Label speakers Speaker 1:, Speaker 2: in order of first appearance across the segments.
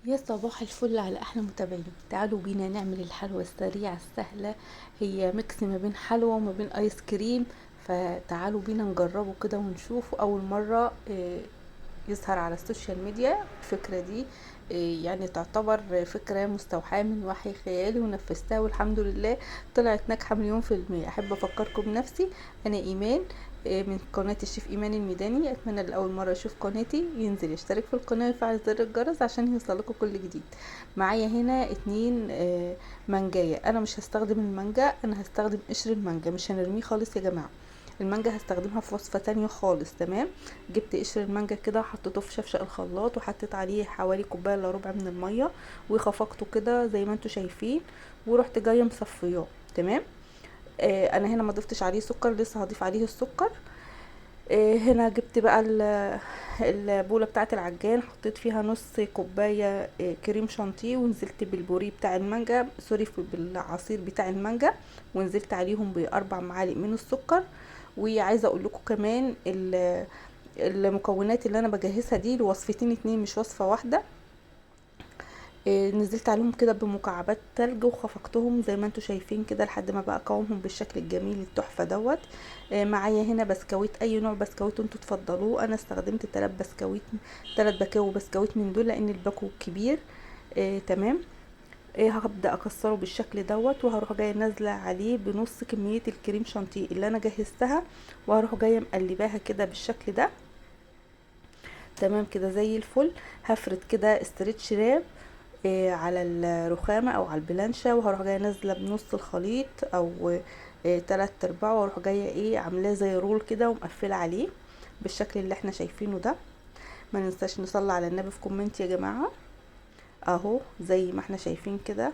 Speaker 1: يا صباح الفل على احلى متابعين. تعالوا بينا نعمل الحلوى السريعة السهلة، هي mix ما بين حلوى وما بين ايس كريم، فتعالوا بينا نجربه كده ونشوفه. اول مرة يظهر على ال social media الفكرة دي، يعني تعتبر فكرة مستوحاة من وحي خيالي ونفذتها والحمد لله طلعت ناجحة 1,000,000%. احب افكركم بنفسي، انا ايمان من قناة الشيف ايمان الميداني. اتمنى لاول مرة يشوف قناتي ينزل يشترك في القناة ويفعل زر الجرس عشان يوصلكم كل جديد. معايا هنا 2 مانجاية. انا مش هستخدم المانجا، انا هستخدم قشر المانجا، مش هنرميه خالص يا جماعة. المانجا هستخدمها في وصفة تانية خالص، تمام. جبت قشر المانجا كده حطيته في شفشق الخلاط وحطيت عليه حوالي كوباية الا ربع من المية وخفقته كده زي ما انتوا شايفين، ورحت جاية مصفياه، تمام. انا هنا ما ضفتش عليه سكر، لسه هضيف عليه السكر. هنا جبت بقى البوله بتاعه العجان، حطيت فيها نص كوباية كريم شانتيه، ونزلت بالبوريه بتاع المانجا، sorry بالعصير بتاع المانجا، ونزلت عليهم ب4 معالق من السكر. وعايزه اقول لكم كمان المكونات اللي انا بجهزها دي لوصفتين 2 مش وصفه واحدة. نزلت عليهم كده بمكعبات تلج وخفقتهم زي ما انتم شايفين كده لحد ما بقى قوامهم بالشكل الجميل التحفة دوت. معايا هنا بسكويت، اي نوع بسكويت انتوا تفضلوه. انا استخدمت 3 بسكويت، 3 باكو بسكويت من دول لان الباكو كبير. تمام. هبدا اكسره بالشكل دوت، وهروح جاية نازله عليه بنص كمية الكريم شانتيه اللي انا جهزتها، وهروح جاية مقلباها كده بالشكل ده، تمام كده زي الفل. هفرد كده stretch wrap على الرخامة او على البلانشة، وهروح جاية نازلة بنص الخليط او 3/4، واروح جاية عاملاه زي roll كده ومقفلة عليه بالشكل اللي احنا شايفينه ده. ما ننساش نصلي على النبي في comment يا جماعة، اهو زي ما احنا شايفين كده.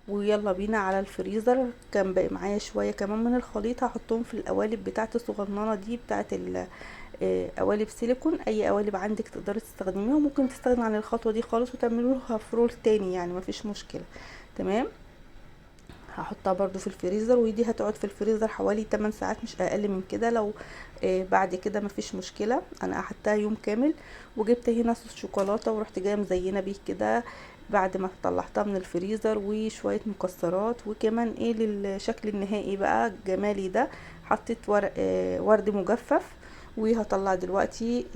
Speaker 1: ويلا بينا على الفريزر. كان باقي معايا شوية كمان من الخليط، هحطهم في القوالب بتاعت الصغننة دي بتاعت قوالب سيليكون. اي قوالب عندك تقدري تستخدميها، وممكن تستغني عن الخطوة دي خالص وتعملوها في roll تاني، يعني مفيش مشكلة، تمام. هحطها برضو في الفريزر، ودي هتقعد في الفريزر حوالي 8 ساعات مش اقل من كده. لو بعد كده مفيش مشكلة، انا قعدتها يوم كامل. وجبت هنا صوص شوكولاتة ورحت جاية مزينة بيه كده بعد ما طلعتها من الفريزر، وشوية مكسرات، وكمان للشكل النهائي بقى الجمالي ده حطيت ورد مجفف. وهطلع دلوقتي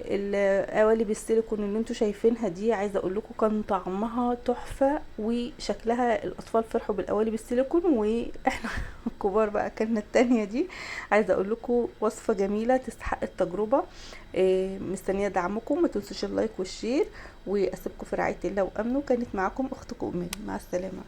Speaker 1: القوالب السيليكون اللي انتوا شايفينها دي. عايزه اقول لكم كان طعمها تحفة وشكلها، الاطفال فرحوا بالقوالب السيليكون واحنا الكبار بقى اكلنا التانية دي. عايزه اقول لكم وصفه جميلة تستحق التجربة. مستنيه دعمكم، ما تنسوش ال like وال share، واسيبكم في رعاية الله وامنه. كانت معاكم اختكم ايمان، مع السلامة.